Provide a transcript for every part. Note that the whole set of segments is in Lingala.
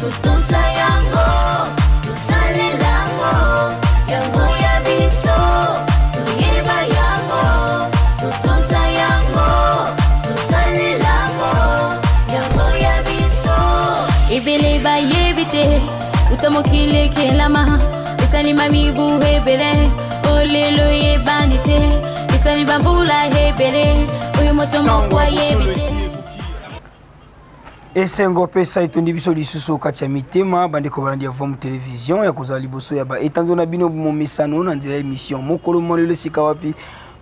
Totosa yango, tosalela yango, yango ya biso, toyeba yango. Totosa yango, tosalela yango, yango ya biso. Ebele bayebi te, uta mokili ekelama, esalima mibu ebele, olelo eyebani te, esali bambula ebele, oyo moto moko ayebi te. Esengo mpe esai etondi biso lisusu kati ya mitema, bandeko balandi ya Vom Television, ya kozala liboso ya baetando na bino momesano na nzela ya emission mokolo mwa lelo, esika wapi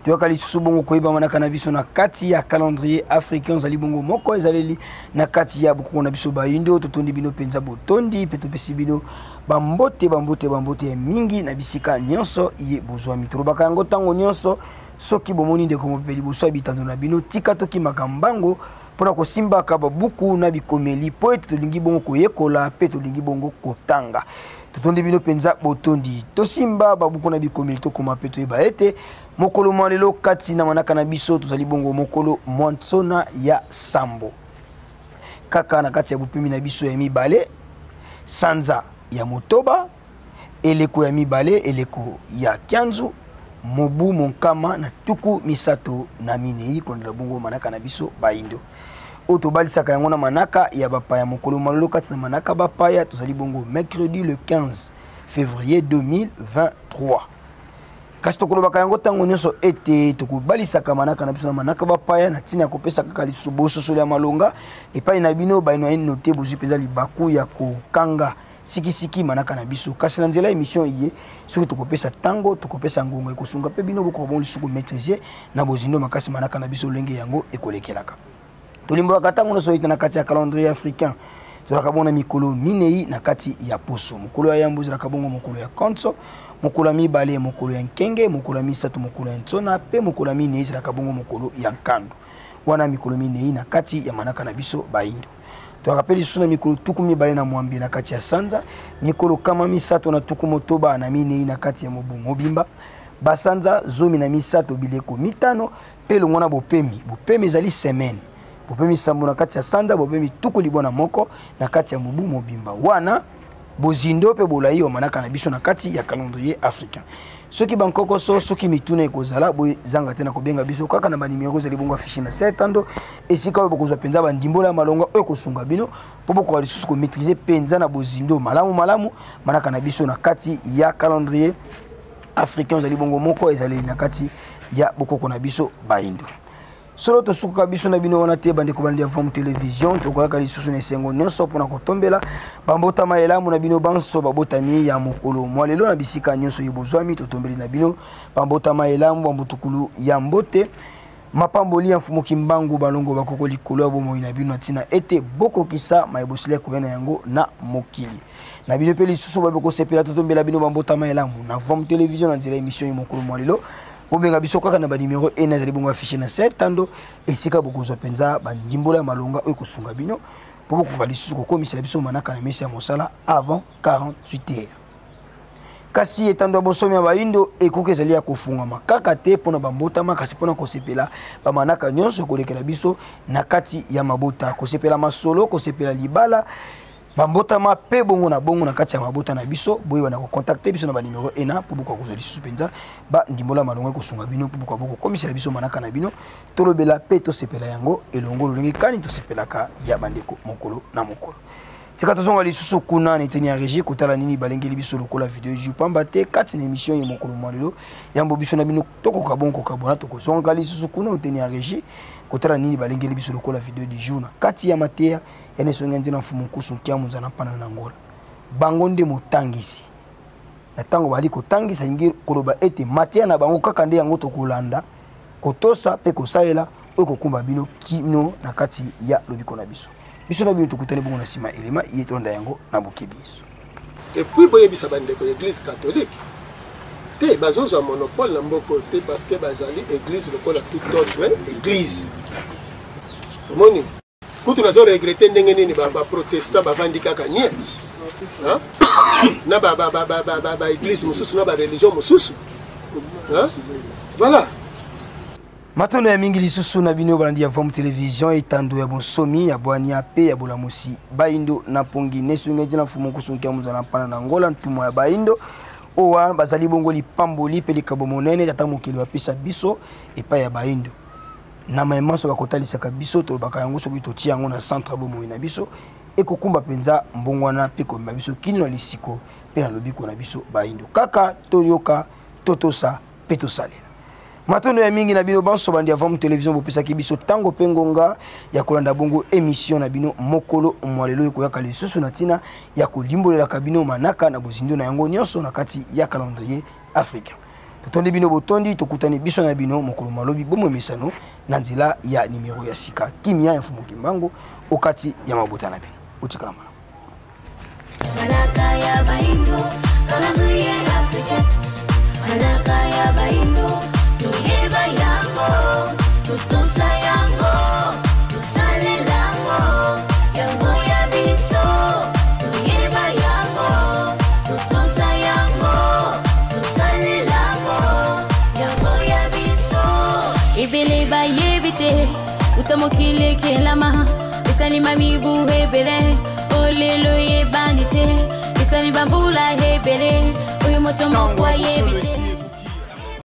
toyaka lisusu bongo koyeba manaka na biso na kati ya calendrier africain. Ozali bongo moko ezaleli na kati ya bokoko na biso bayindo. Totondi bino mpenza botondi mpe topesi bino bambote, bambote, bambote ya mingi na bisika nyonso ye bozwami. Tolobaka yango ntango nyonso, soki bomoni ndeko mopepe liboso ya bitando na bino, tika tokimaka mbango mpo na kosimbaka babuku na bikomeli, mpo ete tolingi bongo koyekola mpe tolingi bongo kotanga. Totondi bino mpenza botondi. Tosimba babuku na bikomeli, tokoma mpe toyeba ete mokolo mwa lelo kati na manaka na biso tozali bongo mokolo mwa nsona ya sambo, kaka na kati ya bopemi na biso ya mibale, sanza ya motoba, eleko ya mibale, eleko ya kianzu, mobu monkama na 34, kolanda bongo manaka na biso bayindo oyo tobalisaka yango na manaka ya bapaya. Mokolo malolo kati na manaka bapaya tozali bongo mercredi le 15 février 2023. Kasi tokolobaka yango ntango nyonso ete tokobalisaka manaka na biso na manaka bapaya na ntina ya kopesa kaka lisusu bososoli ya malonga epai na bino baino ya note bozwi mpenza libaku ya kokanga sikisiki manaka na biso. Kasi na nzela émission iye, soki tokopesa ntango, tokopesa ngonga, ekosunga mpe bino bokoka bongo lisusu komaîtrise na bozindo makasi manaka na biso lolenge yango ekolekelaka. Tolimbolaka ntango nyonso ete na kati ya calendrier africain tozalaka bongo na mikolo minei na kati ya poso. Mokolo ya yambo ezalaka bongo mokolo ya konso, mokolo ya mibale mokolo ya nkenge, mokolo ya misato mokolo ya nsona, mpe mokolo ya minei ezalaka bongo mokolo ya nkando. Wana mikolo minei na kati ya manaka na biso bayindo. Toyaka mpe lisusu na mikolo 28 na kati ya sanza, mikolo 364 na kati ya mobu mobimba, basanza 13, bileko mitano, mpe elongo na bopemi. Bopemi ezali semaine, bopemi sambo na kati ya sanza, bopemi 91 na kati ya mobu mobimba. Wana bozindo mpe bolai wa manaka na biso na kati ya calendrier africain. Soki bankokoso, soki mituna ekozala, bozanga te na kobenga biso kaka na banimero ezali bongo affiche na setando, esika oyo bokozwa mpenza bandimbola ya malonga oyo ekosunga bino mpo bokoka lisusu komaîtrise mpenza na bozindo malamu malamu manaka na biso na kati ya calendrier africain. Ozali bongo moko ezaleli na kati ya bokoko na biso bayindo. Solo tosukaka biso na bino wana te, bandeko balandi ya Vom Television. Tokoyaka lisusu na esengo nyonso mpona kotombela bambotama elamu na bino banso babotami ya mokolo mwa lelo na bisika nyonso ye bozwami. Totombeli na bino bambotama elamu, bambutukulu ya mbote, mapamboli ya Mfumu Kimbangu, balongo bakoko likolo ya bomoi na bino, na ntina ete bokokisa mayebosili ya koya na yango na mokili na bino. Mpe lisusu babe kosepela, totombela bino bambotama elamu na Vom Television na nzela émission ye mokolo mwa lelo. Bobenga biso kaka na banimero ena ezali bongo affiche na se tando, esika bokozwa mpenza bandimbola ya malonga oyo ekosunga bino mpo bokoka lisusu kokomisela biso manaka na mesa ya mosala avant 48 heures. Kasi etando ya bonsomi ya bayindo ekoki ezali ya kofungwama kaka te mpona bambotama, kasi mpona kosepela bamanaka nyonso ekolekela biso na kati ya mabota, kosepela masolo, kosepela libala, bambotama mpe bongo na bongo na kati ya mabota na biso. Boyeba na kocontacte biso na banimero ena mpo bokoka kozwa lisusu mpenza bandimbola malongo ekosunga bino mpo bokoka bokokomisela biso manaka na bino, tolobela mpe tosepela yango elongo lolenge kani tosepelaka ya bandeko mokolo na mokolo. Tika tozonga lisusu kuna na eteni ya régie kotala nini balengeli biso lokola video jour, pamba te kati na émission ye mokolo mwa lelo yambo biso na bino tokoka bongo kokabwana. Tokozonga lisusu kuna eteni ya régie kotala nini balengeli biso lokola video du jour na kati ya mateya ya nesongi ya nzela Mfumu Nkusu Nkiamu Nzana Mpana na Angola. Bango nde motangisi na ntango bali kotangisa, elingi koloba ete mateya na bango kaka nde yango tokolanda, kotosa mpe kosalela, oyo kokumba bino kino na kati ya lobiko na biso. Biso na bino tokutani bongo na nsima elema ye, tolanda yango na bokebi yesu. Et puis boyebisa bandeko ya église catholique te bazozwa monopole na mboka oyo te, parce que bazali église lokola tout autre église. Omoni kutu nazo regrette ndenge nini baprotestant bavandi kaka nie na baeglise mosusu na bareligion mosusu. Voilà. Matondo ya mingi lisusu na bino balandi ya Vom Television, etando ya bonsomi ya bwania pe ya bolamusi baindo na pongi nesungi na mfumu kusunki ya mozala mpana na Angola ntumwa ya baindo owa bazali bongo lipamboli pe likabo monene tata mokili bapesa biso epai ya baindo na maye manso bakotalisaka biso. Tolobaka yango soki totia yango na centre bomoi na biso ekokumba mpenza mbongwana mpe komema biso kino na lisiko mpe na lobiko na biso baindo. Kaka toyoka, totosa mpe tosalela. Matondo ya mingi na bino banso bandi ya Vom Television bopesaki biso ntango mpe ngonga ya kolanda bongo emission na bino mokolo mwa lelo ekoyaka lisusu na ntina ya kolimbolelaka bino manaka na bozindo na yango nyonso na kati ya calendrier africain. Totondi bino botondi, tokutani biso na bino mokolo malobi bomoi mesano na nzela ya nimero ya sika. Kimia ya Mfumu Kimbangu okati ya mabota na bino. Otikala malamu. Manaka ya baindo, calendrier africain. Manaka ya baindo, toyeba yango, totosa yango, tosalela yango, yango ya biso. Toyeba yango, totosa yango, tosalela yango, yango ya biso. Ebele bayebi te, uta mokili ekelama, esalima mibu ebele, olelo eyebani te, esali bambula ebele, oyo moto moko ayebi te.